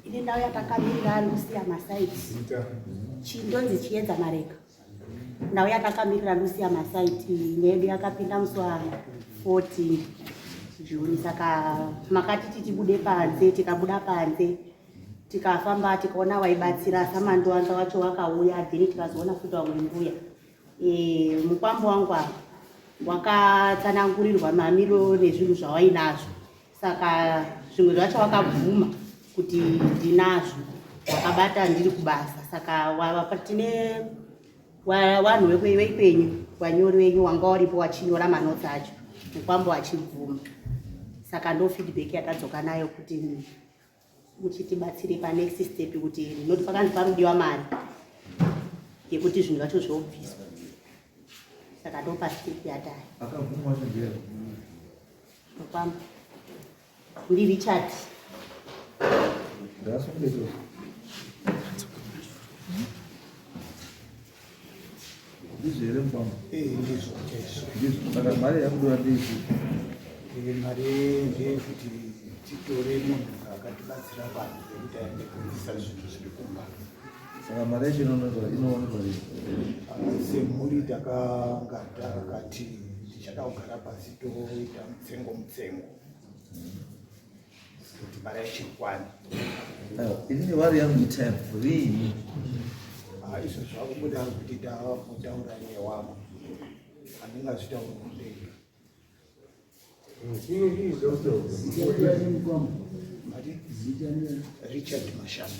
Ini ndauya takamirira Lucia Masaiti. Chindonzi Chiedza Mareka. Ndauya takamirira Lucia Masaiti. Nyaya yedu yakapinda musi wa 14 June saka makatiti tibude panze tikabuda panze tikafamba tikaona waibatsira samandiwanza wacho wakauya then tikazoona futi vamwe mbuya e, mukwambo wangu apa wakatsanangurirwa mamiro nezvinhu zvawainazvo saka zvimwe zvacho wakabvuma kuti ndinazvo wakabata ndiri kubasa saka tine vanhu vekwenyu vanyori venyu wanga waripo wachinyora manotsi acho mukwambo wachibvuma saka ndo feedback yatadzoka nayo kuti muchitibatsire panext step kuti noti pakanzi parudiwa mari yekuti zvinhu zvacho zvobviswa saka ndo pastep yatari mukwambo ndi Richard. Ndizvo here mukwambo? Eh, ndizvo chaizvo. Ndizvo. Saka mari yakudiwa ndeipi? Eh, mari ndeyekuti titore munhu akatibatsira vanhu vekuti aende kuisa zvinhu zviri kumba. Saka mari yacho inoonekwa inoonekwa rini? Ah, semhuri takanga takati tichada kugara pasi toita mutsengo mutsengo kuti mari yacho ikwane. Inini vari yangu itime riini? Ah, izvo zvakubuda kuti taakutaura newamwe handingazvitauri kundega. Richard Mashami.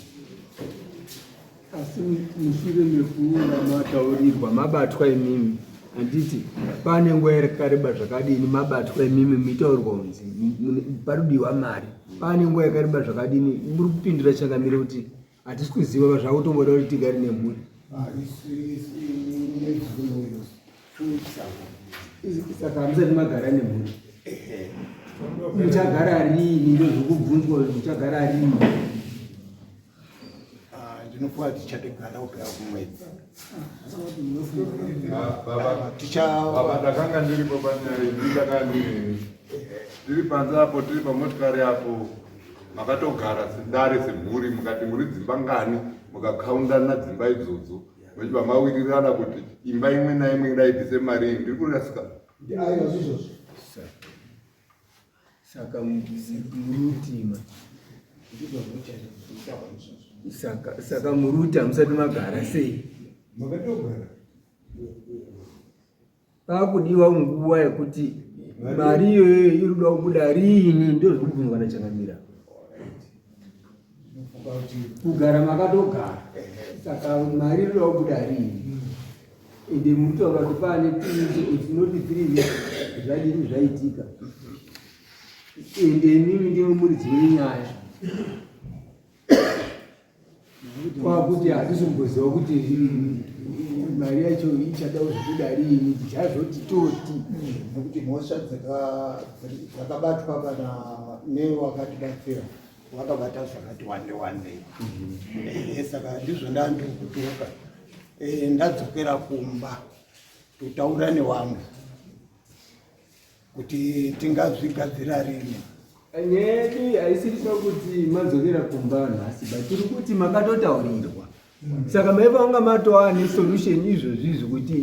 Asi mushure mekunga mataurirwa mabatwa imimi handiti pane nguva yakareba zvakadini mabatwa imimi mitaurirwa kunzi parudiwa mari pane nguva yakareba zvakadini muri kupindura changamire kuti hatisi kuziva zvakutomboda kuti tigare nemhuri ah, saka hamusati magara nemhuri muchagara rini ndozvokubvunzwa kuti muchagara rini ah, ndinofunga tichatogara kupera kumwedzi ah, ndakanga ndiripo panyaya iyi ndakanga ndiri tiri panze apo tiri pamotikari apo makatogara sedare semhuri mukati muri dzimba ngani mukakaundana dzimba idzodzo muchibva mawirirana kuti imba imwe naimwe ngaibvise mari iyi ndiri kurasika saka murutima saka saka muruti hamusati magara sei makatogara Pakudiwa nguva yekuti mari iyoyo iri kuda kubuda riini ndozvikubvunzwa nachangamira. Kugara makatogara saka mari iri kuda kubuda riini ende muri kutaura kuti paane tinoti three weeks zvadini zvaitika ende imimi ndimwe muridzi wenyaya kwakuti hatisi kumboziva kuti mari yacho ichada kuzvibuda riini tichazoti toti nekuti mhosva dzakabatwa kana newakatibatsira wakabata zvakati wande wandei mhm. saka ndizvo ndandiri kutuka eh, ndadzokera kumba totaura newamwe kuti tingazvigadzira rini. Nyaya yedu haisiri pakuti madzokera kumba nhasi but tiri kuti makatotaurirwa saka maiva kunga matova nesolution izvozvi izvi kuti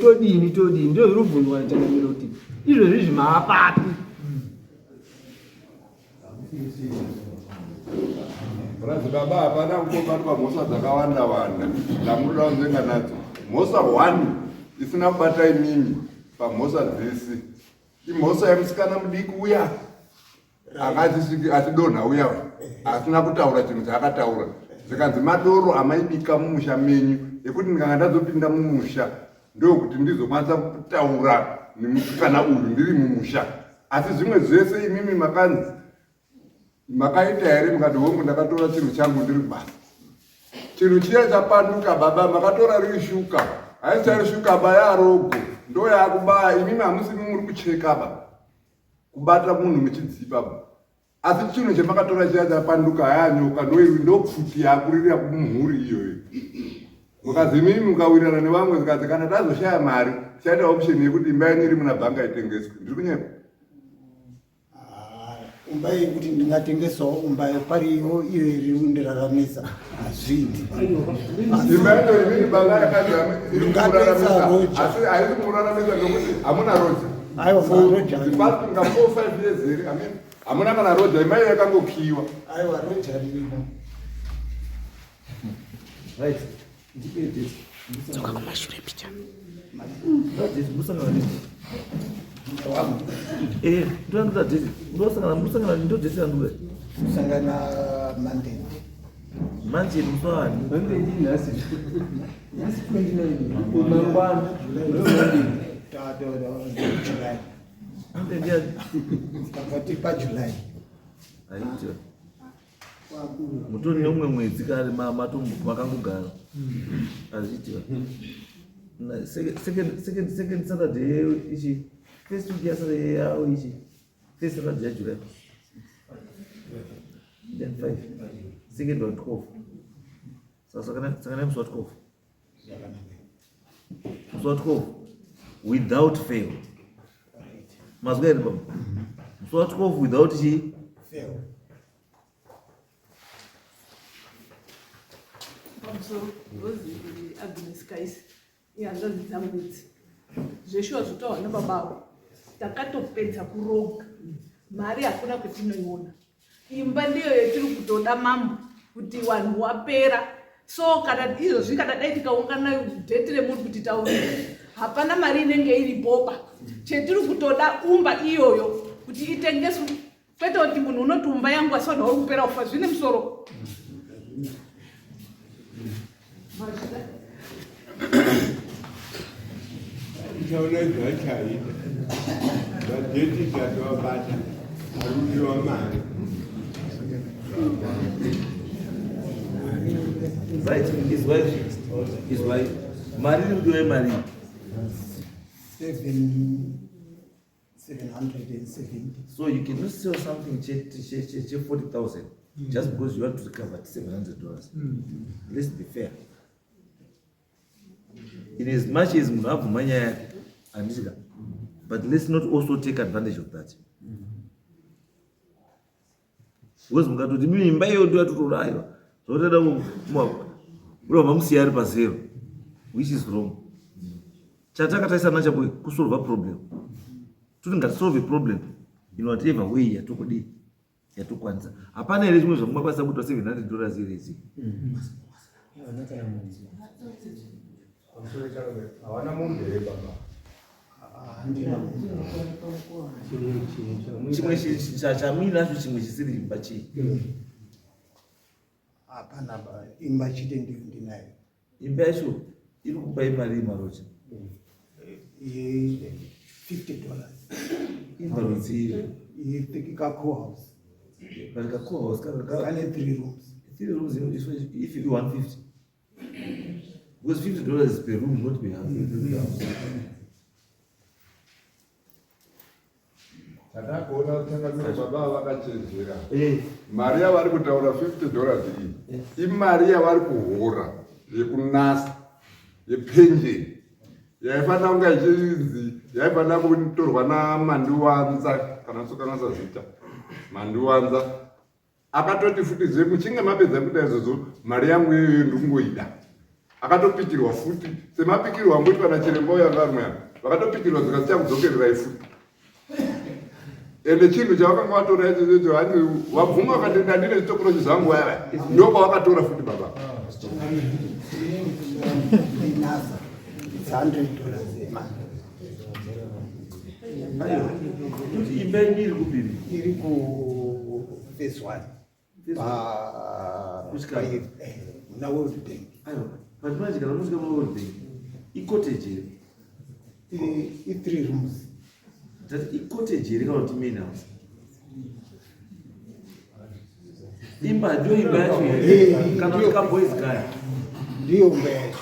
todini todini ndo zviri kubvunzwa nachangamire kuti izvozvi izvi maapapi Brazzi baba hapana kungobatwa mhosva dzakawanda wanda dzamunoda kunzenga nadzo. Mhosva one isina kubata imimi pamhosva dzese imhosva yemusikana mudiki uya anga achidonha uya asina kutaura chinhu chaakataura zvikanzi madoro amaibika mumusha menyu ekuti ndikanga ndazopinda mumusha ndokuti ndizokwanisa kutaura nemusikana uyu ndiri mumusha asi zvimwe zvese imimi makanzi makaita here mukati hongu ndakatora chinhu changu ndiri kubasa chinhu chiya chapanduka baba makatora riri shuka haisari shuka ba yarogo ndo yakubaya imimi hamusimi muri kucheka ba kubata munhu muchidzipa ba asi chinhu chamakatora chiya chapanduka hayanyoka ndopfuti yakuririra kumhuri iyoyo mukazi imimi mukawirirana nevamwe zikazi kana tazoshaya mari tichaita option yekuti imba yenyu iri muna bhanga itengeswe ndiri kunyepa ah, Umba iyi kuti ndingatengesawo umba pariyo iyo iri kundiraramisa hazviiti. Imba yacho inini baba yakati iri Ndingatoisa kumuraramisa roja. asi haisi kumuraramisa nokuti hamuna roja. Aiwa, For roja. the past nga 4 5 years here, I mean, hamuna kana roja, imba iyo yakangokiwa. Aiwa, roja ririmo. Right. Ndipe date. Tsoka kumashure picha. Date musangana nini? Eh, ndoda date. Ndosangana musangana ndo date yanduwe. Kusangana Monday. Manje muswani. Monday nhasi. Nhasi 29. Mangwana. Monday. July. Monday ndiya. Pakati paJuly. Aita. Mutori neumwe mwedzi kare matombo makangogara. Azviitiwa. Na second Saturday ichi. First week ya Saturday yawo ichi. First Saturday ya July. Then 5. Second one 12. Saka saka musi wa 12. Musi wa 12 without fail. Mazwa here baba? Musi wa 12 without chi Fail. Pamusoro ndozi Agnes Kaisi ihanzvadzi dzangu idzi zveshuwa zvotaurwa nababa avo takatopedza kuronga mari hakuna kwetinoiona imba ndiyo yetiri kutoda mambo kuti vanhu wapera so kana izvozvi kana dai tikaungana dheti remunhu kuti taurire hapana mari inenge iripoba chetiri kutoda umba iyoyo kuti itengeswe kwete kuti munhu unoti umba yangu asi vanhu vari kupera kufa zvine musoro. Ichaona zvachaita vadheti tatovabata arudiwa mari. Right, izwai, izwai. Mari iri kudiwa imari. 770. So you cannot sell something che, che, che, che 40,000 just because you want to recover $700. Let's be fair. In as much as munhu abvuma nyaya yake, handiti ka, but let's not also take advantage of that. Because mukatoti mimi imba iyo ndo yatotora aiwa, zvotoda kuramba musiya ari pazero, which is wrong. Chatakatarisa nacho kusolva problem. Toti ngatisolve problem in whatever way yatokudii yatokwanisa. Hapana here zvimwe zvamungakwanisa kuitwa $700 here idzi? Hawana mombe here baba? Handina. Chimwe chamuinacho chimwe chisiri imba chii? Hapana ba imba chete ndiyo ndinayo. Imba yacho iri kupai mari yemaroja. Ye $50. Imba rudzii? Ka co-house. But ka co-house ka Kane 3 rooms. 3 rooms if you do 150. Because $50 is per room, not per house. Tatakuona kutangamira baba vakachenjera. Mari yavari kutaura $50 iyi imari yavari kuhora yekunasa yepenjeni yaifanira kunge ichinzi yaifanira kutorwa naMandiwanza kana sokanasa zita Mandiwanza akatoti futi zve muchinge mapedza kuita izvozvo mari yangu iyoyo ndikungoida akatopikirwa futi semapikirwo amboitwa nachiremba uyo anga ari muyana vakatopikirwa zvikasichakudzokererai futi ende chinhu chavakanga vatora ichochocho hanzi wabvuma vakatenda ndine zvitokorochi zvangu vaya ndokwavakatora futi baba. NASA. It's $100 a month. Kuti imba yenyu iri kupiri? Iri ku phase 1. Pa Kusvika. Muna World Bank. Aiwa, but manje kana musvika muna World Bank, icottage here? I 3 rooms. That icottage here kana kuti main house? Imba ndiyo imba yacho here? Eh, Kana kuti kaboys kaya? Ndiyo imba yacho.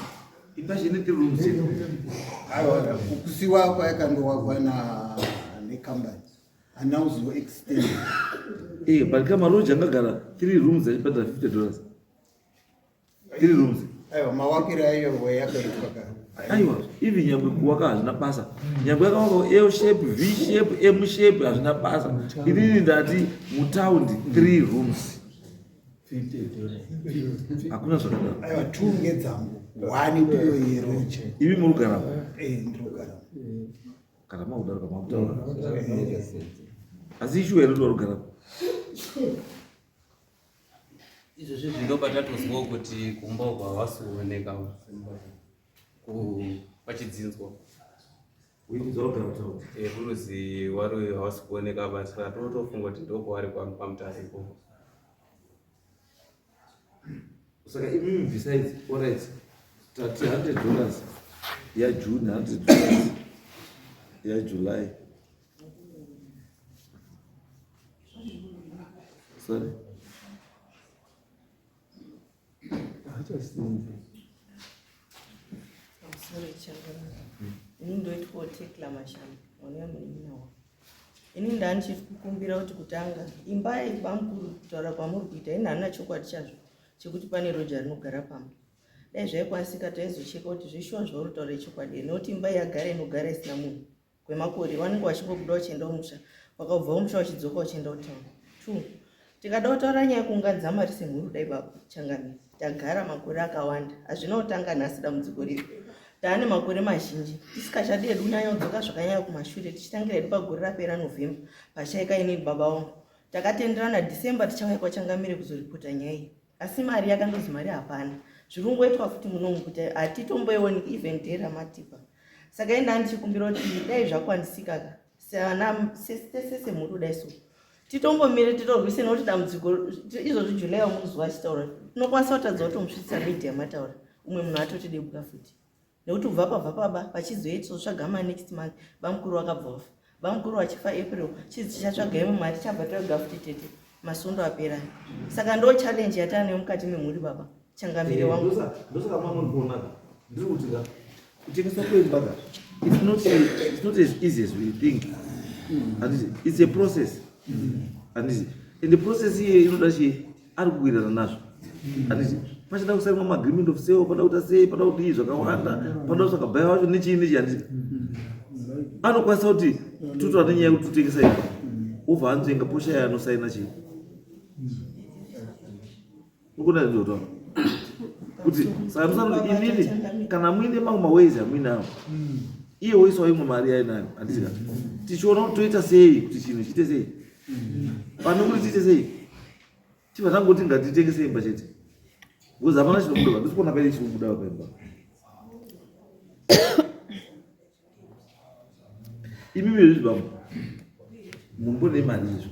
Imba yacho ine 3 rooms here? Aiwa, kusiwa kwayakandowakwa na nekambani. Hana kuzo extend. Eh, but kamaroja angagara 3 rooms achibhadhara $50. 3 rooms. Aiwa, mawakiro ayo yakaitwa ka. Aiwa, even nyangwe kuwaka hazvina basa. Nyangwe yakawaka L shape, V shape, M shape hazvina basa. Inini ndati mutaundi 3 rooms. Hakuna zvakadaro. Aiwa, 2 ngedzangu, 1 ndiyo yeroche. Imi muri kugaramo? Eh, ndiri kugaramo. Kana makudaro kama kutaura. Asi ishuwa here kuti vari kugaramo? Izvozvi zvinoba tatozwawo kuti kumba uko havasi kuoneka pachidzinzwa. Kuruzi wari havasi kuoneka but saka totofunga kuti ndokwavari kwamutare ikoko. Saka imimi besides, alright, tati $100 yaJune, $100 yaJuly. Sorry. Sorry, Changana. Ini ndoitwa Tekla Mashamba, mwana wemunin'ina wangu. Ini ndandichikukumbira kuti kutanga imba yebamukuru kutaura kwamuri kuita ini handina chokwadi chazvo chekuti pane roja rinogara pamba. Dai zvaikwanisika taizocheka kuti zveshuwa zvauri kutaura ichokwadi here nekuti imba yagara inogara isina munhu kwemakore vanenge vachingobuda vachienda kumusha vakabva kumusha vachidzoka vachienda kutown. 2 tikada kutaura nyaya yekuunganidza mari semhuri dai baba changamire tagara makore akawanda hazvina kutanga nhasi dambudziko riri taane makore mazhinji tisikachadi hedu kunyanya kudzoka zvakanyanya kumashure tichitangira hedu pagore rapera November pashaika inini baba vangu takatenderana December tichauya kwachangamire kuzoripota nyaya iyi asi mari yakandozi mari hapana zviri kungoitwa futi munomu kuti hatitomboioni even day ramatipa saka enda ndichikumbira kuti dai zvakwanisika ka sana tese semhuri kudai so titombomire titorwise nekuti dambudziko izvozvi July wamuzuva achitaura tinokwanisa kutadza kutomusvitsa media mataura umwe munhu atotidebuka futi nekuti kubva pabva paba pachizoitsotsvaga manext month bamukuru vakabva vafa bamukuru vachifa April chizi tichatsvaga imwe mari chabva toga futi tete masondo apera saka ndo challenge yataanayo mukati memhuri baba changamire wangu ndosaka mamuri kuona ndiri kuti ka kutengeswa kwemba ka it's not as easy as we think handiti it's a process handiti and the process iye inoda chii ari kuwirirana nazvo handiti pachida kusainwa maagreement of sale pada kuita sei pada kudii zvakawanda pada kutsvaga bhaya wacho nechii nechii handiti anokwanisa kuti totora nenyaya yekuti totengesa imba obva anzvenga poshaya anosaina chii ukona ndinotaura kuti saka ndosana kuti inini kana muine mamwe maways amuinawo iye woisawo imwe mari yainayo handiti ka tichiona kuti toita sei kuti chinhu chiite sei pane kuti tiite sei tibva tangoti ngatitengese imba chete because hapana chinobuda pa ndisikuona paine chinobuda paimba imimi izvi baba mumbone mari izvo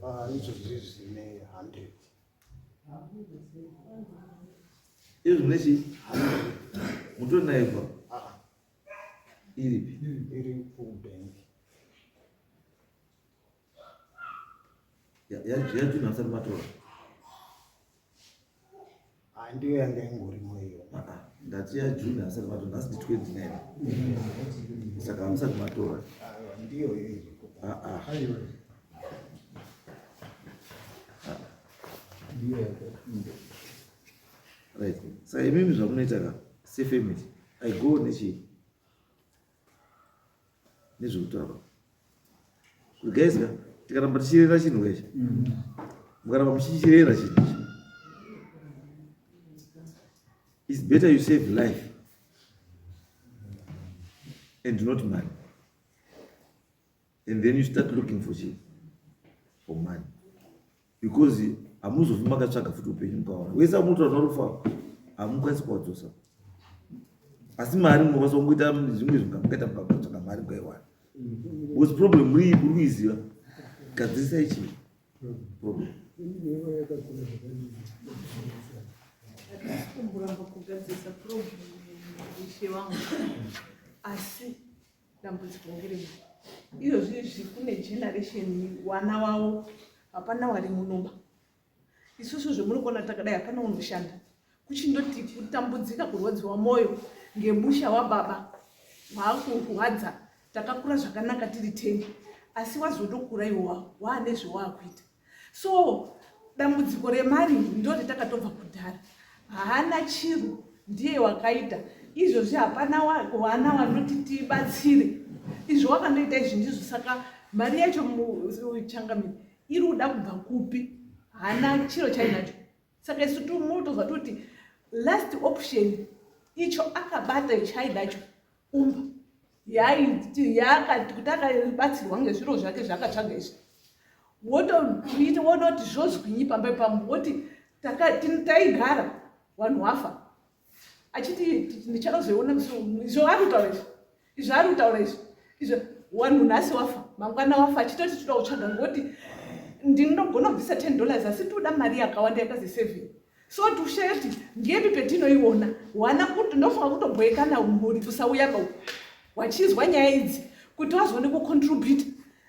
Ah, izvozvi zvine 100 izvi mune chii mutori nayo pa Ah, iripi iri kubank yajune hamusati matora Ah, ndiyo yanga ingorimo iyo Ah, ah, ndati yajune hamusati matora nhasi ndi 29 saka hamusati matora Aiwa, ndiyo iyo iriko Ah, ah. Right saka imimi zvamunoita ka sefamily I go nechii nezvekutaura kuti guys ka tikaramba tichirera chinhu ichi mukaramba muchichirera chinhu ichi it's better you save life and not money and then you start looking for chii for money because hamuzofi makatsvaga futi upenyu mukawana wese amunotaura narufa hamukwanisi kuwadzosa asi mari munokwanisa kungoita zvimwe zvinhu mukaita mukatsvaga mari mukaiwana because problem muri kuiziva gadzirisai chii problem Hatisi kumboramba kugadzirisa problem ishe wangu asi dambudziko ngeremari izvozvi izvi kune generation wana wavo hapana wari munoba isusu zvemuri kuona takadai hapana unoshanda kuchindoti kutambudzika kurwadziwa mwoyo ngemusha wababa waakurwadza takakura zvakanaka tiri 10 asi wazondokura iwo waane zvewaakuita so dambudziko remari ndo retakatobva kudhara haana chiro. Ndiye wakaita izvozvi hapana wana wanoti tibatsire izvo wakandoita izvi ndizvo saka mari yacho changamire iri kuda kubva kupi haana chiro chainacho saka isu tumotozva toti last option icho akabata chaidacho umba yaakati kuti akabatsirwa ngezviro zvake zvaakatsvaga izvi wotoita wonoti zvozwinyi pamba ipapo woti taigara vanhu wafa achiti ndichakazoiona musi izvo ari kutaura izvi izvo ari kutaura izvi izvo wanhu nhasi wafa mangwana wafa achitoti toda kutsvaga ngokuti ndinogona kubvisa 10 dollars asi toda mari yakawanda yakazi seven so tushaya kuti ngepi petinoiona wana kuti ndofunga kutobhoekana mhuri kusauya ba wachizwa nyaya idzi kuti wazoone kucontribute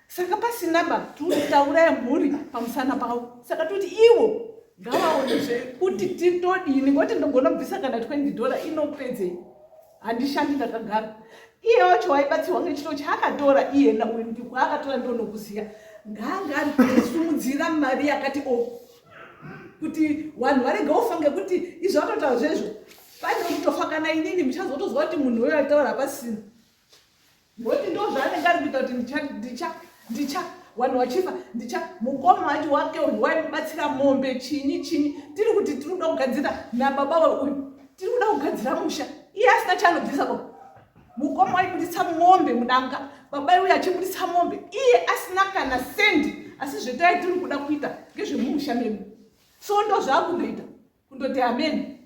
saka pasina ba tutauraya mhuri pamusana pavo saka toti iwo ngavaone zvekuti titodini ngokuti ndogona kubvisa kana 20 dollar inopedzei handishandi ndakagara iye wacho waibatsirwa ngechiro chaakatora iyena uyu ndikwaakatora ndonokuziya ngaanga ari kusumudzira mari yakati o oh. kuti vanhu varege kufa ngekuti izvi vatotaura zvezvo pane kutofa kana inini muchazotozwa kuti munhu uyo aitaura hapasina ngokuti ndo zvaanenge ari kuita kuti ndicha ndicha ndicha vanhu vachifa ndicha mukoma wacho wake uyu waimubatsira mombe chinyi chinyi tiri kuti tiri kuda kugadzira nababa we uyu tiri kuda kugadzira musha iye asina chaanobvisa ko mukoma waibuditsa mombe mudanga baba uyu achibuditsa mombe iye asina kana sendi asi zvetai tiri kuda kuita ngezvemumusha medu so ndo zvaakundoita kundoti ameni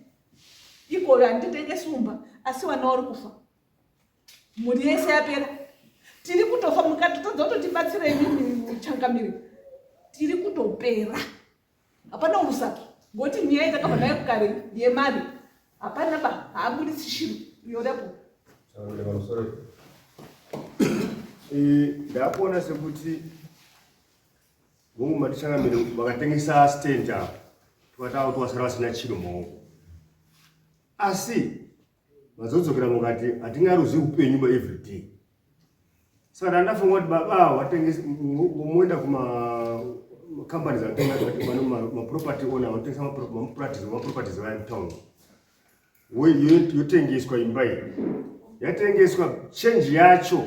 ikoyo handitengesi umba asi vana vari kufa mhuri yese yapera tiri kutofa mukatotadza kutotibatsira imimi changamire tiri kutopera hapana urusato ngoti nyaya itakabva nayo kare yemari hapana ba haabudisi shiro yorepo eh, ndakuona sekuti mungu matichangamire vakatengesa stand apo tukataura kuti wasara vasina chiro maoko asi mazodzokera mukati hatingaruzi upenyu ba everyday saka ndandafunga kuti baba ava vatengese moenda kumacompanies anotenga maproperty owner vanotengesa maproperties maproperties vaya mutown yotengeswa imba iyi yatengeswa change yacho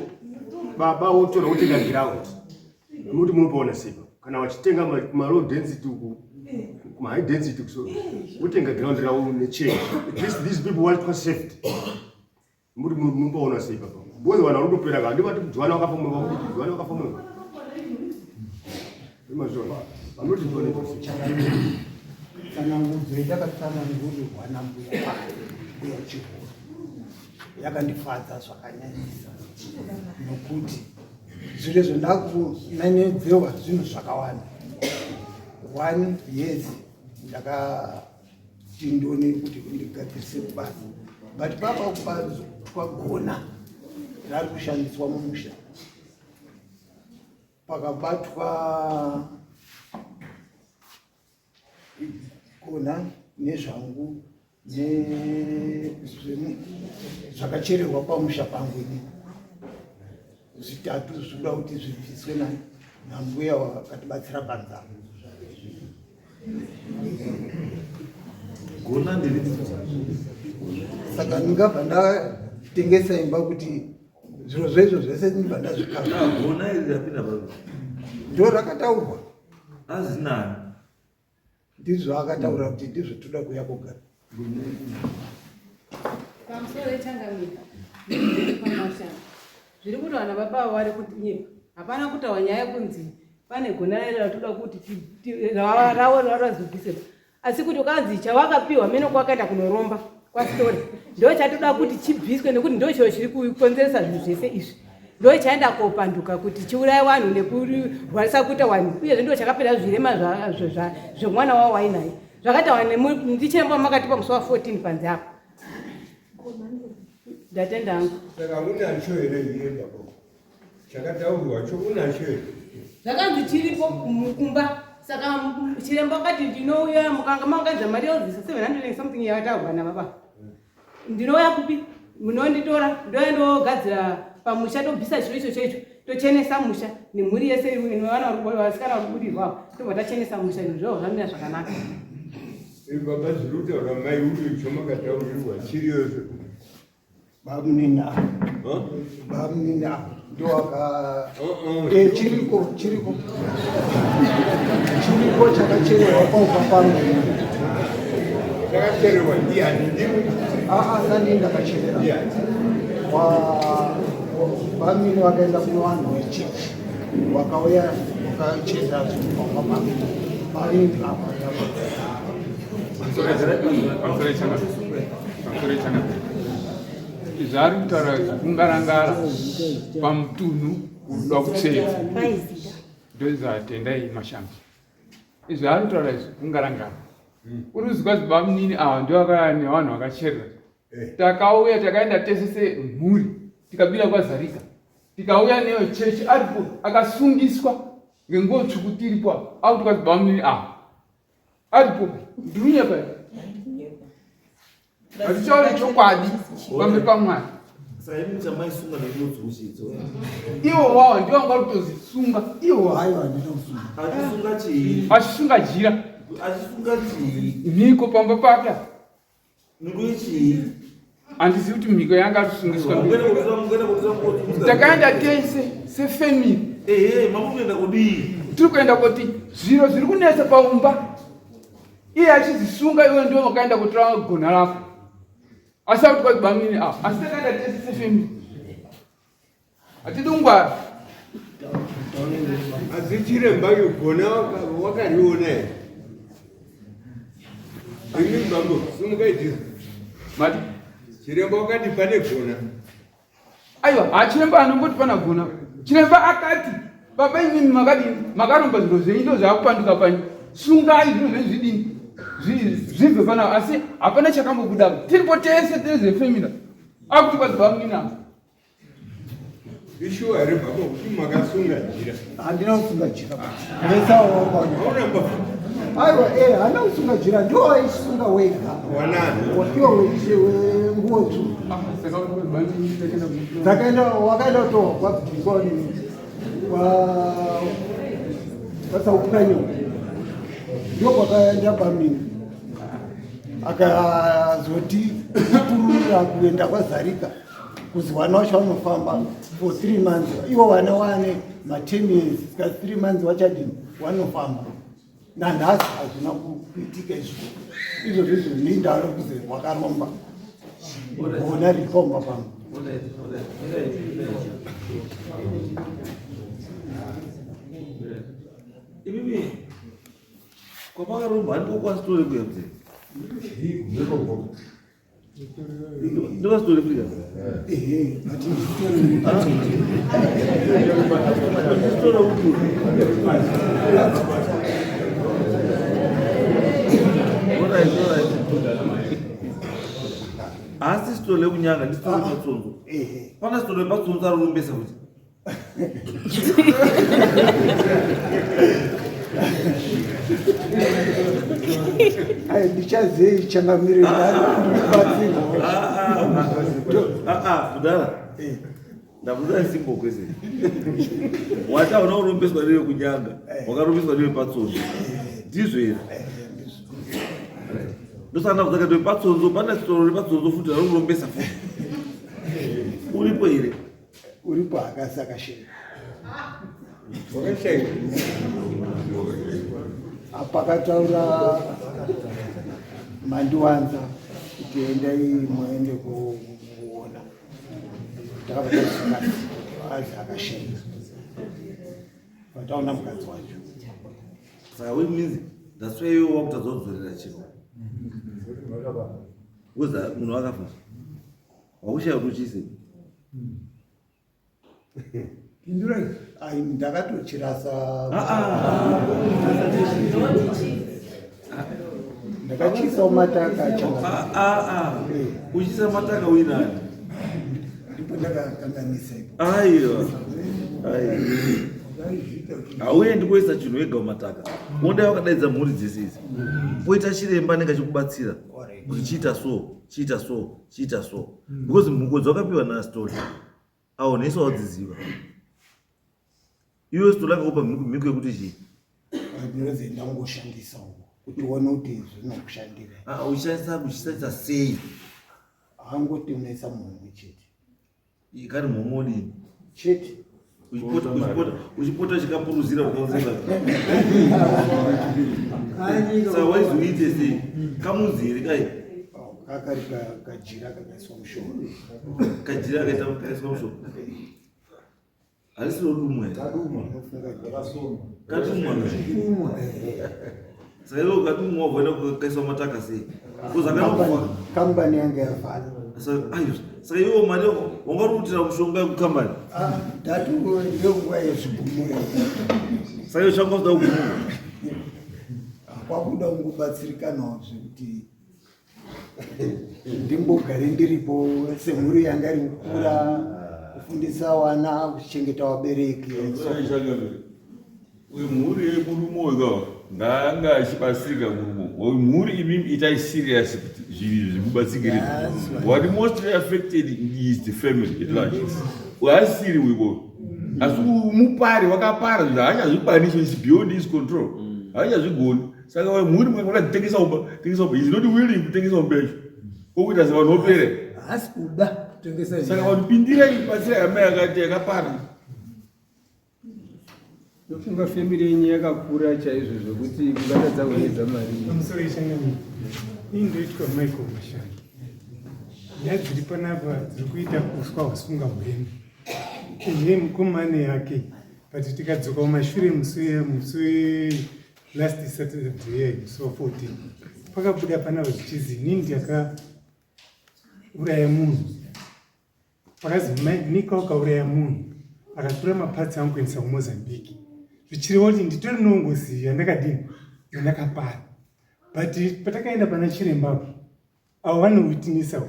baba wotora wotenga ground muti munopaona sipa kana vachitenga kumalow density uku kumahigh density kuso wotenga ground ravo nechange at least these people want saved Muri munopaona sei papa? Because vanhu vari kutopera ka handivati Joana wakafa mumwe vakuti Joana wakafa mumwe. Imazvona. Vanoti Joana tsanangudzo yandakatsanangurirwa nambuya mbuya Chihoro yakandifadza zvakanyanyisa nokuti zviro izvo ndakunanedzewa zvinhu zvakawanda one years ndaka tindone kuti ndigadzirise kubasa but papa twagona rari kushandiswa mumusha pakabatwa gona nezvangu zvakachererwa pamusha pangu ini zvitatu zvinoda kuti zvibviswe nambuya wakatibatsira panzamo gona ndiri saka ndingabva ndatengesa imba kuti zviro zvezvo zvese ndibva ndazvikagona iri rapinda pa ndo rakataurwa azinani ndizvo akataura kuti ndizvo toda kuya kugara pamusoro yechangamira zviri kuti vana baba avo vari kunyepa hapana kutaura nyaya yekunzi pane gona rairo ratoda kuti ravo razobvisirwa asi kuti ukanzi chawakapiwa mene kwakaenda kunoromba kwasitori ndo chatoda kuti chibviswe nekuti ndo chiro chiri kukonzeresa zvinhu zvese izvi ndo chaenda kopanduka kuti chiuraye vanhu nekurwarisa kuita vanhu uyezve ndo chakapera zvirema zvemwana wavo wainaye zvakaita ndichiremba makatipa musi wa 14 panze apo ndatenda hangu saka unacho here iye baba chakataurwa cho unacho here zvakanzi chiripo kumba saka chiremba akati ndinouya mukanga maunganidza mari yobvisa 700 something yakataurwa nababa ndinouya kupi munonditora ndouya ndogadzira pamusha tobvisa chiro icho chaicho tochenesa musha nemhuri yese nevana vasikana vari kubudirwawo tobva tachenesa musha zvinhu zvavo zvamira zvakanaka. Baba zviri kutaura mai uyu chomakataurirwa chiriyo bamunini ava bamunini ava ndowaka eh, chiriko chiriko chiriko chakachererwa paumba pangu chakachererwa ndiani ndimi aa sani ndakacherera bamunini vakaenda kuvanhu vechechi wakauya wakachera paumba pangu bamunini ava Zvaari kutaura kungarangara pamutunhu kuda kutsvedza ndozatendai mashambi izvi ari kutaura izvi kungarangara uri kuzwa zibamunini ava ndovakaya nevanhu vakacherera eh. takauya takaenda tese semhuri tikabira kwazarika tikauya neyo chechi aripo akasungiswa ngenguo tsvuku tiripo akuti kwazibamunini ava aripo ndirikunyepa here hatichaone chokwadi pamberi pamwari iwo wawo ndiwo anga kutozisunga iwo achisunga jira mhiko pamba pake Mhiko yechii? Handizivi kuti mhiko yanga atosungiswa. Takaenda tese sefamily. Ehe, makuenda kudii? Tiri kuenda kuti zviro zviri kunetsa paumba. Iye achizisunga iwe ndiwe wakaenda kutora gona rako. Asi akuti kwazi bamnini ava. Asi takaenda tese sefamily. Hatidi kungwara. Asi chiremba gona wakariona here? Imi bambo simukai tizo. Mati chiremba wakati pane gona. Aiwa, ha chiremba anomboti pana gona. Chiremba akati baba imimi makadini makaromba zviro zvenyu ndo zvakupanduka panyu. Sungai zviro zvenyu zvidini zvibve pana asi hapana chakambobuda. Tiripo tese tiri zvefemila. Akuti kwazi bamunini apa. Ishuwa here baba kuti makasunga jira? Handina kusunga jira. Nesawo Aiwa eh handina kusunga jira ndiwo waisunga wega. Wanani? Wapiwa wenguo tsvuku. Dzakaenda wakaenda kutohwa kwabvingwa kwa kwasaupwanyo. Ndiwo kwakaenda bamini. Akazoti kurura kuenda kwazarika. kuzi vana vacho vanofamba for three months ivo vana wane ma10 years sika three months vachadini vanofamba nanhasi hazvina kuitika izvo izvo zvizvo ndindaro kuzi wakaromba gona rikomba pamwe imimi kwamakaromba handiko kwasitore kuya mzee Ndovasitorefrika. Asi sitole kunyanga ndisitole patsonzo. Pana sitole patsonzo arumbesa kuti. Ai, ndichazei changamire ndibatsirwa kudhara ndakuda simple question wati hauna kurombeswa newe kunyanga wakarombeswa newe patsonzo ndizvo here ndosaka ndakudzaka newe patsonzo pane sitoro repatsonzo futi rarikurombesa futi uripo here uripo akasi akasheka wakasheka apakataura mandiwanza kuti endai muende kuona takabva taziva azi akasheka vataona mukadzi wacho saka which means that's why iwe wakutadza kudzorera chiro because munhu akafa wakushaya kuti uchiise Pindurai. Ai ndakatochirasa. Ndakachiisa mataka changa. Uchiisa mataka uinani? Ndipo ndakakanganisa ipo. Aiwa. Aiwa. Hauendi kuisa chinhu wega mumataka. Wonda wakadaidza mhuri dzese idzi. Poita chiremba anenge achikubatsira kuti chiita so, chiita so, chiita so. Because mhuko dzawakapiwa naStoli awo nesu wadziziva. Iwe Stoli akakupa mhiko yekuti chii? Ndinozi ndangoshandisa uko. Kuti uone kuti zvinokushandira. Ah, uchishandisa uchishandisa sei? Angoti unoisa muhomwe chete. Ikari muhomwe odini? Chete. Uchipota uchikapuruzira ukauzira. Saka waizoite sei? Kamuzi here kai? Oh, kakari kajira kakaiswa mushonga. Kajira kakaiswa mushonga. Harisi rodumwa here? Kadumwa. Saka iwe ukadumwa wabva waenda kukaiswa mataka sei? Kambani yanga yavhara. Saka iwe mari wanga uri kuitira mushonga yekukambani? Ah, ndati ndonguva yezvigumuro. Saka iwe changa usida kugumura? Kwakuda kungobatsirikanawo zvekuti ndimbogare ndiripo semhuri yanga iri kukura kufundisa wana kuchengeta vabereki. Uyu mhuri yemurume uyu ka ngaanga achibatsirika murume uyu mhuri imimi itai serious kuti zvinhu zvimubatsirike. What mostly affected is the family at large. Haasiri uyu asi mupari wakapara zvinhu haachazvikwanisi, is beyond his control, haachazvigoni. Saka mhuri mukangona tengesa umba, tengesa umba, is not willing kutengesa umba yacho, kokuita sevanhu vopere, haasi kuda kutengesa. Saka vanhu pindirai, batsirai hama yakati yakapara. Ndofunga family yenyu yakakura chaizvo zvekuti mungatadza kuedza mari. Pamusoro yechangamire, ini ndoitwa Michael Mashandi. Nyaya dziri panapa dziri kuita uswa hwasunga hwembe. Ehe, mukomane yake, but tikadzoka kumashure musi last Saturday musi wa 14 pakabuda panapa zvichizi inini ndakauraya munhu. Pakazi Mika wakauraya munhu akatora mapatsi angu kuendesa kuMozambique, zvichireva kuti nditori nongozi yandakadini yandakapara. But patakaenda pana chiremba apo, avo vanowitnessa,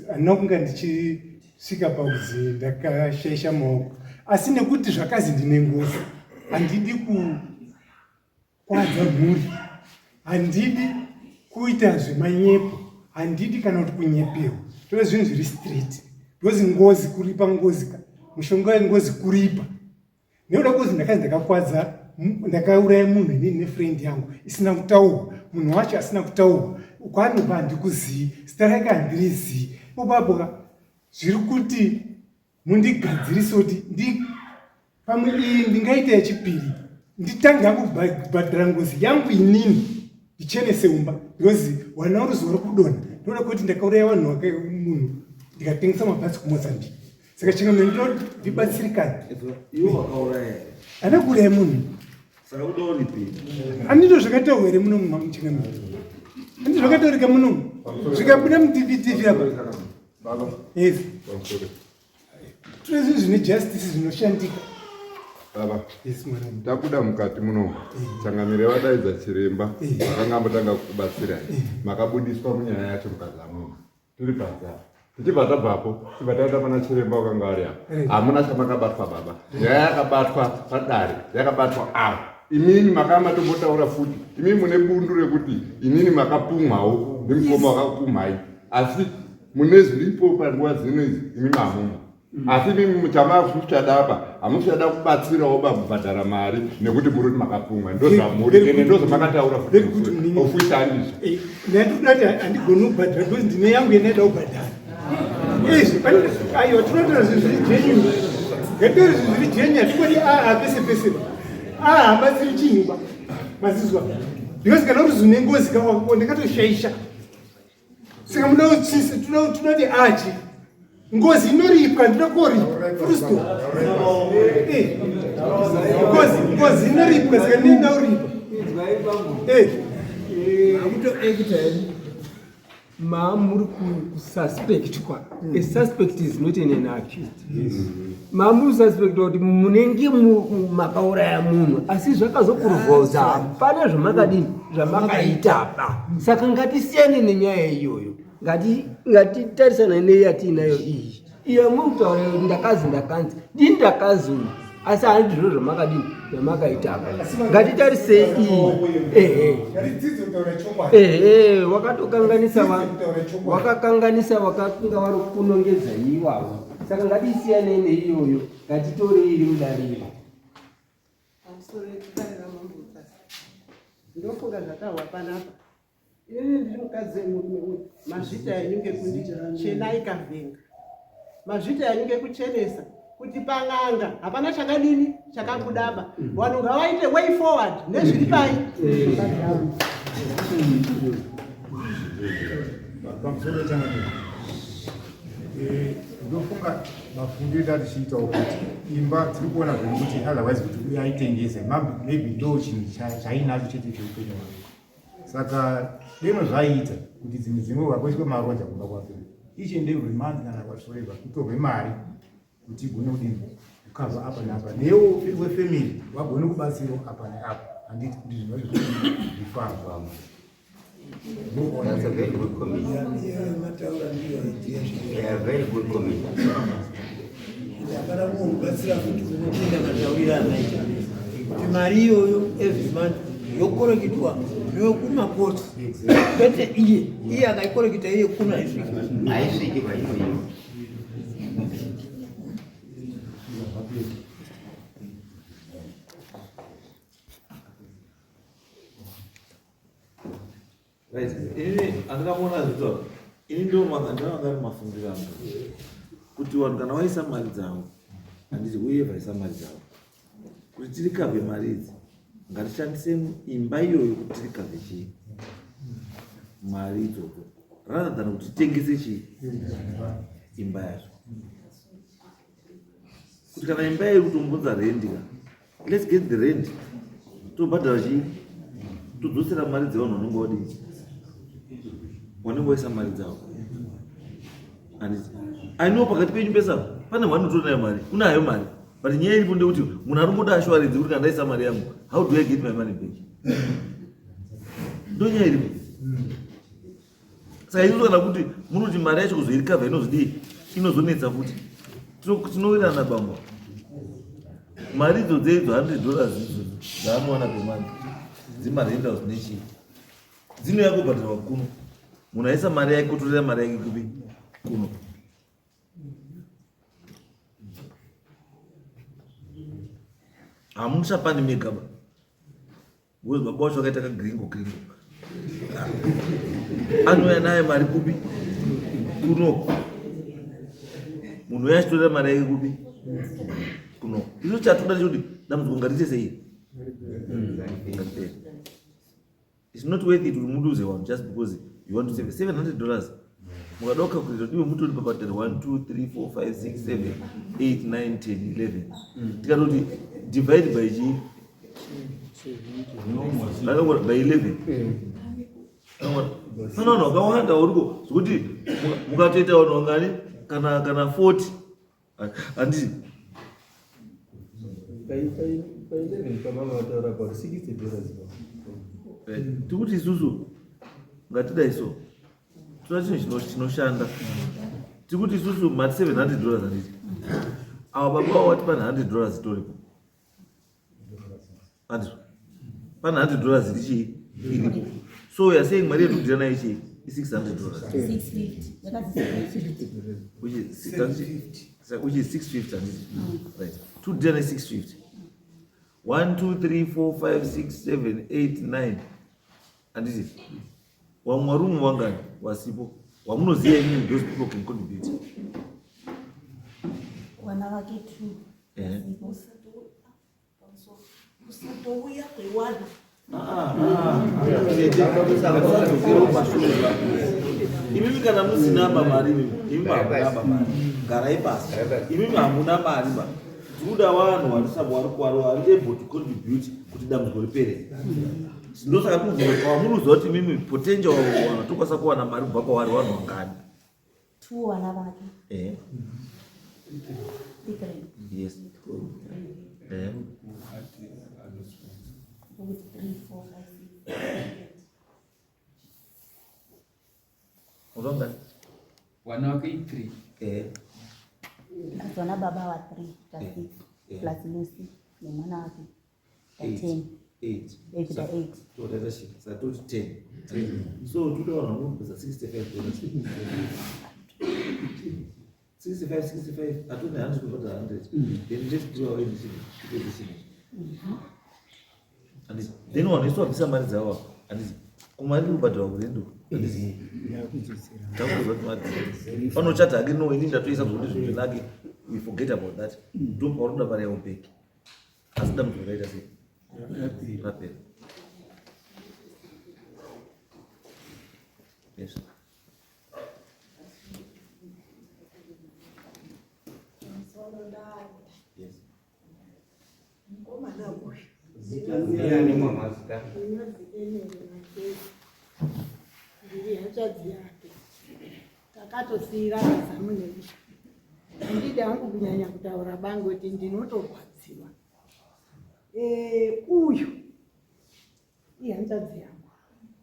handina kunga ndichisvika pakuzi ndakashaisha maoko, asi nekuti zvakazi ndine ngozi, handidi kukwadza mhuri, handidi kuita zvemanyepo, handidi kana kuti kunyepewa. Tove zvinhu zviri straight because ngozi kuripa, ngozi ka mushonga wengozi kuripa. Nekuda kuzi ndakanzi ndakakwadza, ndakauraya munhu inini nefriend yangu isina kutaurwa, munhu wacho asina kutaurwa kwaanobva, handikuzii, zita rake handirizii. Ipopapo ka zviri kuti mundigadzirise kuti ndi pamwe iyi ndingaita yechipiri, nditange hangu kubhadhara ngozi yangu inini, ndichenese umba, because wana uri zuva rokudonha ndoda kuti ndakauraya vanhu munhu ndikatengesa mabhasi kuMozambique. Saka chingamene ndibatsirikane. Iwe wakauraya here? Handina kuuraya munhu. Saka kuda uripi? Handito zvakataurwa here muno muchingamene? Handito zvakataurika muno zvikabuda muTV apa? Yes. Tine zvinhu zvine justice zvinoshandika. Baba, Yes, mwanangu. Tabuda mukati muno, changamire vadaidza chiremba vakanga ambotanga kukubatsirai. Makabudiswa munyaya yacho mukazamuka. Tiri panze apa. Tichibva tabvapo, tichibva taenda pana chiremba wakanga ari apa. Hamuna chamakabatwa baba. Nyaya yakabatwa padare, yakabatwa apa. Imini makanga matombotaura futi. Imini mune bundu rekuti inini makapumhawo nemukoma wakakupumhai. Asi mune zviripo panguva dzino idzi imi mamumo. Asi imi chamakuchada apa hamuchada kubatsirawo pakubhadhara mari nekuti muri kuti makapumwa, ndozvamuri ende ndozvamakataura futi ofuita handizvo. Ndati handigoni kubhadhara because ndine yangu yendaida kubhadhara. Izvi aiwa, tinotora zvinhu zviri genuine, ngatitore zvinhu zviri genuine, hatingodi aa pese pese ba aa habatsiri chinhu ba mazizwa, because kana uri zvine ngozi ka ndakatoshaisha. Saka muda kutsvisa, tinoti achi ngozi inoripwa, ndinoda koripa full stop. Ngozi inoripwa, saka ndinoenda kuripa. Akutoacta mamuri kususpectwa. A suspect is not an accused. Mamuri kususpectwa kuti munenge makauraya munhu, asi zvakazokuruvwa kuti hapana zvamakadini zvamakaita pa. Saka ngatisiyane nenyaya iyoyo, ngatitarisana neyatiinayo iyi. Iyo muri kutaura kuti ndakazi ndakanzi ndini ndakazi uyu, asi handizvo zvamakadini zvamakaita apa. Ngatitarisei iyi. Ehe, ehe, wakatokanganisa, wakakanganisa wakanga vari kunongedza iwavo. Saka ngatisiyanei neiyoyo, ngatitorei iri mudariro. Pamusoro yedare ramambo Mutasa. Ndofunga zvataurwa panapa. Inini ndiri mukadzi wemurume uyu. Mazvita henyu ngekundichenai kavhenga. Mazvita henyu ngekuchenesa kuti pan'anga hapana chakadini chakabudaba. Vanhu ngavaite way forward nezviri pai. Pamusoro changamire, ndofunga mafungiro eda tichiitawo kuti imba tiri kuona zvedu kuti otherwise kuti uye aitengese maybe ndo chinhu chainacho chete cheupenyu hwake. Saka deno zvaiita kuti dzimwe dzenguva kuiswe maroja kumba kwake each and every month kana whatsoever kutorwe mari kuti igone kudini kukava apa neapa newo wefamily vagone kubatsirwa apa neapa handiti kuti zvinhu zvacho zvifamba. That's a very good comment. Yeah, very good comment. Hapana kumbobatsira futi kunopinda matauriro amaita kuti mari iyoyo every month yokorekitwa newekumakoti kwete iye iye akaikorekita iye kuno haisviki haisviki painoiwa. Right. Ini handina kuona zvito. Ini ndo ndanga ari mafungiro angu. Kuti vanhu kana waisa mari dzavo, handiti uye vaisa mari dzavo. Kuti tirikavhe mari idzi, ngatishandise imba iyoyo kuti tirikavhe chii? Mari idzodzo. Rather than kuti titengese chii? Imba yacho. Kuti kana imba iri kutombunza rendi ka, let's get the rent tobhadhara chii todzosera mari dzevanhu vanenge vadii vanenge vaisa mari dzavo handiti i know pakati penyu pesa pane vanotora nayo mari unayo mari but nyaya iripo ndekuti munhu ari kungoda assurance kuti kana ndaisa mari yangu how do i get my money back ndo nyaya iripo Saka isusu kana kuti munoti mari yacho kuzoirikavha inozodii inozonetsa futi. Tinowirirana bambo. Mari idzo dzeidzo 100 dollars idzodzo dzaanowana pemonth dzimarentals nechii dzinouya kubhadharwa kuno. Munhu aisa mari yake kutorera mari yake kupi kuno. Hamuchapani mega ba. Because baba wacho vakaita kagringo gringo. Anouya naye mari kupi? Kuno. Munhu uya achitorera mari yake kupi? Kuno. Isu chatoda chekuti dambudziko ngariite sei? Ngaripere. It's not worth it kuti muduze vanhu just because you want to save 700 dollars. Mukada kucalculate kuti iwe mutori pabatari 1 2 3 4 5 6 7 8 9 10 11. Tikatoti divide by chii? By 11. Pane vanhu vakawanda uriko zvekuti mukatoita vanhu vangani kana kana 40 handiti tikuti isusu ngatidai so toda chinhu chinoshanda tikuti isusu mati 700 dollars handiti ava baba vavo vati pane 100 dollars itoripo handizvo pane 100 dollars iri chii iripo so we are saying mari yekudira nayo chii i600 dollars which is 650 handiti right tudira ne 650 1 2 3 4 5 6 7 8 9 handiti wamwe warume wangani wasipo wamunoziva imini those people can contribute wana vake two Kusatouya kwewana. Imimi kana musina ba mari imimi imimi hamuna ba mari garai pasi imimi hamuna mari ba tikuda vanhu vari vari able to contribute kuti dambudziko ripere ndosaka tikubvunza kwamunoziva kuti imimi potential vanhu tokwanisa kuwana mari kubva kwavari vanhu vangani Two vana vake. Eh. Three. Yes. Eh. Three, four, five, six, seven, eight. Uzongani? Vana vake i3. Eh. Plus vana baba va three, plus six, plus Lucy nemwana wake. 8 totaita chii saka toti 10 so toda vanhu vanobvisa 65 dollars 65 65 atone 100 kubhadhara 100 then let's do away this this. Handiti then vanhu vese vabvisa mari dzavo handiti kumari iri kubhadharwa kurendo handiti takutoziva kuti mari panochata hake no ini ndatoisa zvokuti zvinhu zvinake we forget about that ndopauri kuda mari yavo back asi dambudziko raita sei rapera. Yes. Yes. Mukomana uyu. Ndiani mama zita? Ndiri hanzvadzi yake. Takatosiirana zamu neusha. Handidi hangu kunyanya kutaura bangu kuti ndinotorwadziwa. Eh, uyu ihanzvadzi yangu.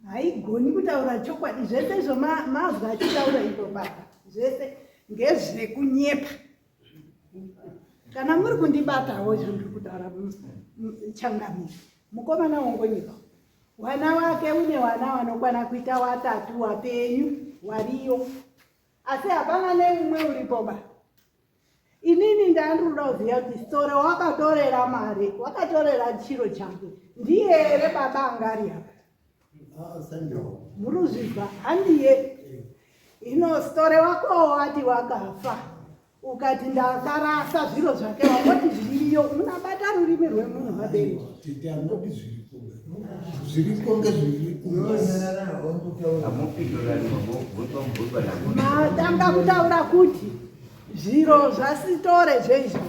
Haigoni kutaura chokwadi zvese izvo mazwi achitaura ipo baba zvese ngezvekunyepa. Kana muri kundibatawo izvo ndiri kutaura changamire. Mukomana wongonyika. Wana wake une wana wanokwana kuita watatu wapenyu wariyo. Asi hapana neumwe uripo ba. Inini ndandinoda kuziva kuti Sitore wakatorera mari, wakatorera chiro chake. Ndiye here baba anga ari apa? Muruzvizwa handiye. Hino Sitore wako wati wakafa. Ukati ndakarasa zviro zvake wangoti zviriyo munabata rurimi rwemunhu vabereki. Tete anoti zviripo. Zviripo ngezviripo. Matanga kutaura kuti zviro zvasitore zveizvo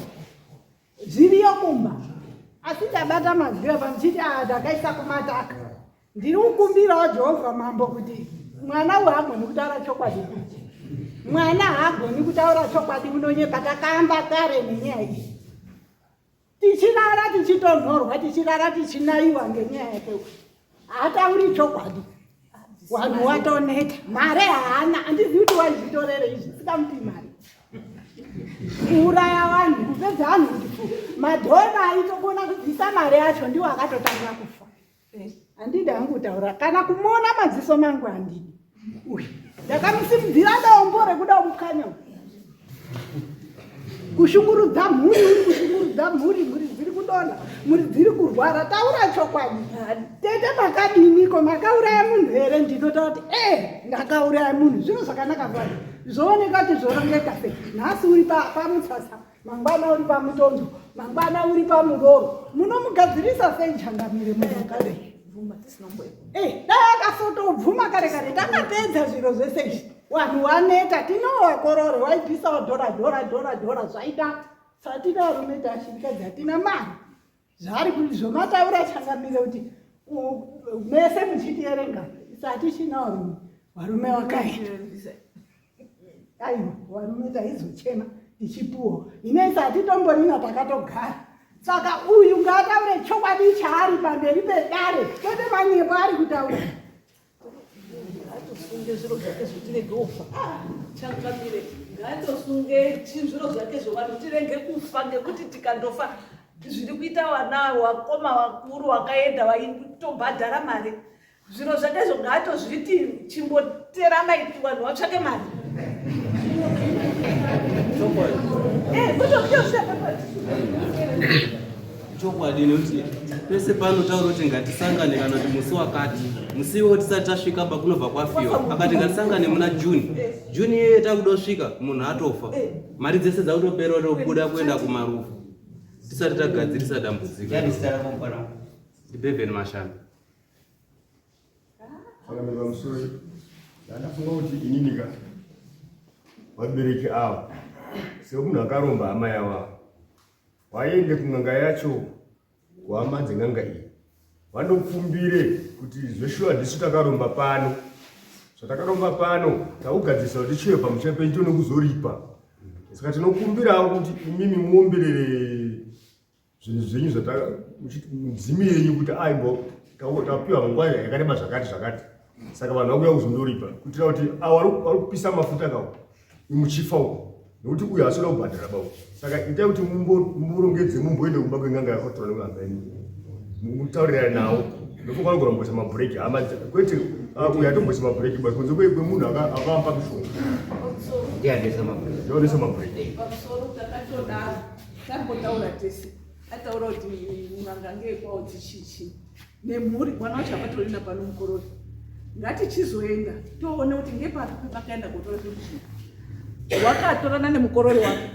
zviriyo kumba asi ndabata mazwi apa muchiti a ah, ndakaisa kumataka ndiri kukumbirawo jehovha mambo kuti mwana uyu haagoni kutaura chokwadi kuti mwana haagoni kutaura chokwadi unonyepa takaamba kare nenyaya iyi tichirara tichitonhorwa tichirara tichinaiwa ngenyaya yake haatauri chokwadi vanhu watoneta mari haana handizivi kuti waizvitorere izvi sikamupi mari kuuraya vanhu kupedza vanhu kuti fu madhona aitokona kubvisa mari yacho ndiwo akatotanga kufa eh, handidi hangu kutaura kana kumuona madziso mangu handidi uyu ndakamusimudzira dombo rekuda kumukanya kushungurudza mhuri uri kushungurudza mhuri mhuri dziri kudonha mhuri dziri kurwara taura chokwadi tete makadiniko makauraya munhu here ndinotaura kuti e eh, ndakauraya munhu zvino zvakanaka kwai zvooneka kuti zvorongeka sei nhasi uri pamutsasa mangwana uri pamutondo mangwana uri pamuroro munomugadzirisa sei changamire munhu akadai eh, dai akasotobvuma kare kare takapedza zviro zvese izvi vanhu waneta tinowakorore waibvisawo dhora dhora dhora dhora zvaita satina varume tashirikadzi hatina mari zvaari kuti zvomataura changamire kuti mese muchitierenga satichina varume varume wakaenda aiwa varume taizochema tichipuwa inesi hatitomborina takatogara saka uyu ngaataure chokwadi chaari pamberi pedare kwete manyepo ari kutaura ngatosunge zviro zvake zvotirege kufa changamire ngatosunge zviro zvake zvovanhu tirege kufa ngekuti tikandofa zviri kuita vana wakoma vakuru wakaenda vaitobhadhara mari zviro zvake izvo ngaatozviti chimbotera maiti vanhu vatsvake mari eh, chokwadi nekuti pese panotaura kuti ngatisangane kana kuti musi wakati musi iwo tisati tasvika ba kunobva kwafiwa akati ngatisangane muna june june iyeye takudosvika munhu atofa mari dzese dzakutopera tobuda kuenda kumarufu tisati tagadzirisa dambudziko ndibhebheni mashanu Saka pamusoro ndandafunga kuti inini ka vabereki ava semunhu akaromba hama yavo ava waende kun'anga yacho kuhama dzen'anga iyi vandopfumbire kuti zveshuwa ndisu takaromba pano zvatakaromba pano takugadzirisa kuti chive pamusha penyu tione kuzoripa saka tinokumbirawo kuti imimi muomberere zvinhu zvenyu zvatamudzimi yenyu kuti aimbo tapiwa nguva yakareba zvakati zvakati saka vanhu vakuya kuzondoripa kuitira kuti avo vari kupisa mafuta kawo muchifa uko nekuti uyo asina kubhadhara bau saka itai kuti murongedze mumboende kumba kwen'anga yakatora nekun'anga yenyu mutaurirane nawo ndofunga vanogona kumboisa mabhureki hama kwete ah, uyo atomboisa mabhureki but kunze kwemunhu akavamba mishonga ndianesa mabhureki Tambotaura tese ataura kuti n'anga ngeyekwawo dzichichi. Nemhuri mwana wacho hapatorina pano mukorori. Ngatichizoenda toone kuti ngepapi pakaenda kotora zvinhu. Wakatorana nemukorori wake.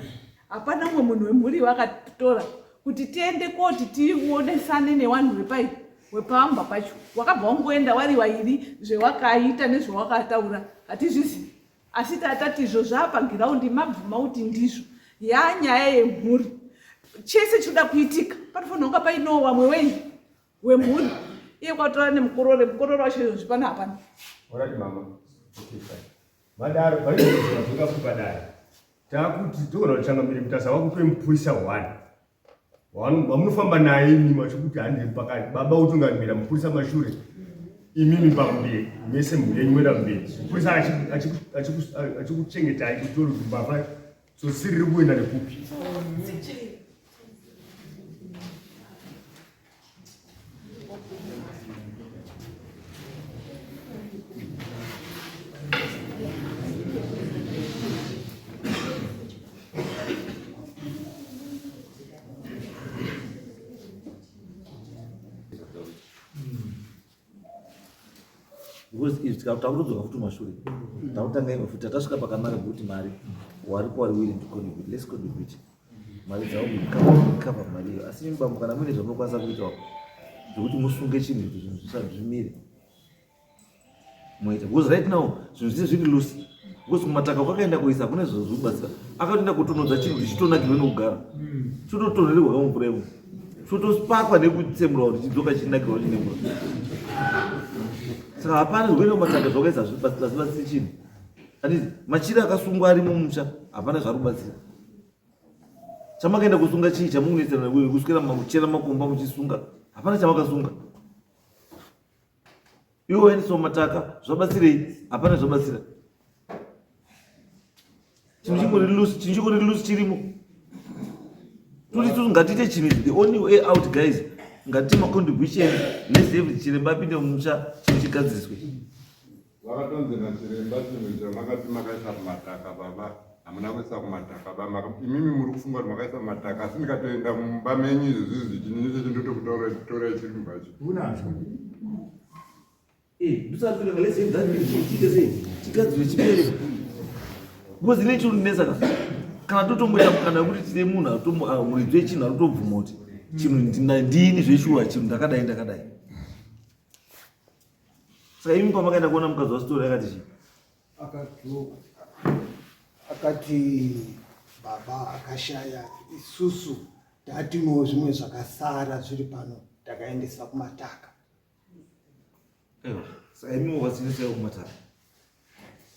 Hapana umwe munhu wemhuri wakatora kuti tiende koti tionesane newanhu wepai wepamba pacho. Wakabva wangoenda wari wairi zvewakaita nezvewakataura hatizvizivi. Asi tatati izvo zvapagiraundi mabvuma kuti ndizvo yanyaya yemhuri. Chese chinoda kuitika panofanira kunga painowo wamwe wenyu wemhuri iye kwatora nemukorore mukorore wacho izvozvi pano hapana. Orati mama. Okay, fine. Madaro paizodzoka futi padare. Takuti togona kuchangamire Mutasa wakupe mupurisa one. Wamunofamba naye imimi vachikuti handei pakati. Baba utungamira mupurisa mashure. Imimi pamberi mese mhuri yenyu moenda mberi. Mupurisa achikuchengetai kuti tori mbavha tsotsi riri kuenda nekupi. Because izvi takutodzoka futi kumashure takutanga imwe futi tatasvika pakanaka pekuti mari waripo wari willing to contribute, let's contribute mari dzavo, cover mari iyo. Asi imi bambo, kana muine zvamunokwanisa kuitawo zvekuti musunge chinhu kuti zvinhu zvisazvimire, moita, because right now zvinhu zvise zviri loose, because kumataka kwakaenda kuisa kune zvinhu zvikubatsira. Akatoenda kutonodza chinhu kuti chitonakirwe nekugara, chototonhererwa kamumvura imo, chotospakwa nekutsemurwa kuti chidzoka chinakirwa chine mvura. Saka hapana zvekuenda kumataka zvakaisa hazvibatsiri chinhu. Handiti machira akasungwa arimo mumusha? Hapana zvari kubatsira. Chamakaenda kusunga chii chamunetsana kuswera kuchera makomba muchisunga? Hapana chamakasunga. Iwe waendesawo mataka, zvabatsirei? Hapana zvabatsira. Chinhu chingori loose, chinhu chingori loose chirimo. Toti isusu ngatiite chinhu ichi, the only way out guys, ngatiite macontribution. Let's have chiremba apinde mumusha, chinhu chigadziriswe. Vakatonzi nachiremba chinhu chamakati makaisa kumataka baba hamuna kuisa kumataka ba imimi muri kufunga kuti makaisa kumataka, asi ndikatoenda mumba menyu izvi zvizi chinhu ichocho ndotokutaura chiri mumbacho. Unazvo. Ndusati let's have that thing chiite sei chigadzirwe chipere, because ine chirundinetsa ka kana totomboita mukana wekuti tine munhu muridzi wechinhu arikutobvuma kuti chinhu ndini zveshuwa, chinhu ndakadai ndakadai. Saka imi pamakaenda kuona mukadzi wasitori akati chii? Akati baba akashaya, isusu tatinowo zvimwe zvakasara zviri pano takaendesa kumataka. Saka imiwo vasinesai kumataka?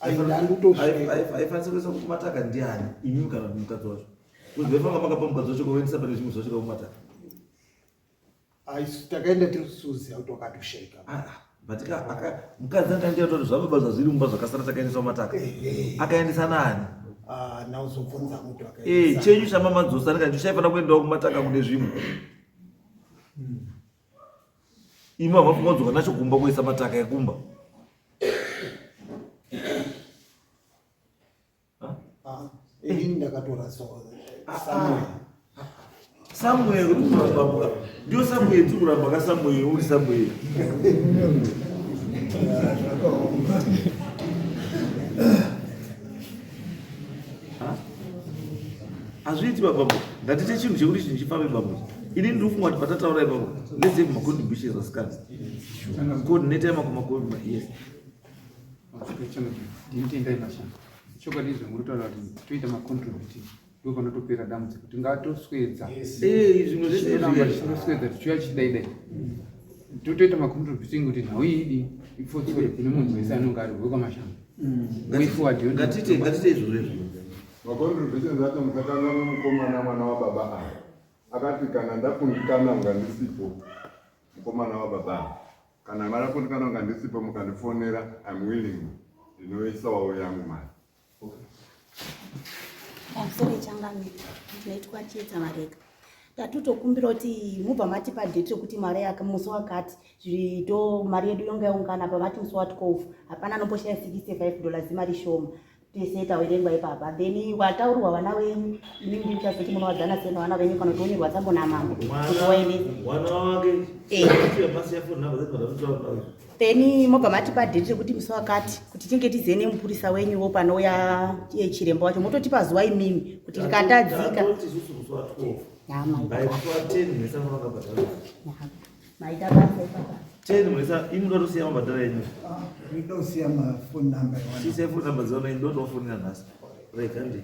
Aifanisa kuisa kumataka ndiani, imimi kana kuti mukadzi wacho? Kuti vaifanga makapa mukadzi wacho kuvaendesa pane zvimwe zvacho kumataka. Takaenda tiri suziya kuti wakatoshaika. But mukadzi akaendera kuti zvababa zvazviri mumba zvakasara takaendesa kumataka, akaendesa nani? Nauzobvunza muti. Chenyu chamamadzosa ndikati chaifanira kuendawo kumataka kune zvimwe. Imi hamafunga kudzoka nacho kumba kuisa mataka ekumba? Inini ndakatora Samuel. Samuel uri kuramba, ndio Samuel tiri kuramba ka. Samuel uri Samuel. Zvakaoma. Hazviiti babambo. Ngatiite chinhu chekuti chinhu chifambe bambo. Ini ndiri kufunga kuti patataura ipapo, let's have macontributions asikana, coordinate makomako, yes. Ndinotendai mashamba. Chokwadi izvo muri kutaura kuti toita macontributing, ndo panotopera dambudziko. Tingatoswedza Zvimwe zvese tinoramba tichinoswedza tichiuya chidaidai, totoita macontributing kuti nhau iyi idi ipfotsore kune munhu wese anonge ari wekwaMashamba. Way forward Ngatiite izvozvo izvo. Macontributions acho musakanganwe mukomana, mwana wababa ava akati kana ndakundikana ungandisipo, mukomana wababa ava, kana marakundikana ungandisipo mukandifonera, I'm willing, ndinoisawo yangu mari. Pamusoro changamire, ndinoitwa Chiedza Mareka. Tatotokumbira kuti mubva matipa date rekuti mari yake musi wakati zvito mari yedu yonga yaungana. Pamati musi wa12, hapana anomboshaya $65, imari shoma. Tese tawerengwa ipapa then wataurwa vana venyu imi ndimi muchazoti munowadzana sei navana venyu kana kuti wonyorwa tsambo namambo kuti waende. Mwana wake. Masiya phone number dzedu dzataura. Then mobva matipa date rekuti musi wakati kuti tinge tizive nemupurisa wenyuwo panouya iye chiremba wacho mototipa zuva imimi kuti rikatadzika. Tatoti isusu musi wa 12. Nyama. By musi wa 10 mhesa munongabhadhara. Maita basa ipapa. 10 mhesa imi munoda kusiya mabhadhara enyu. Ndinosiya mafoni number. Sisai phone number dzaona ini ndotovafonera nhasi. Right, handi.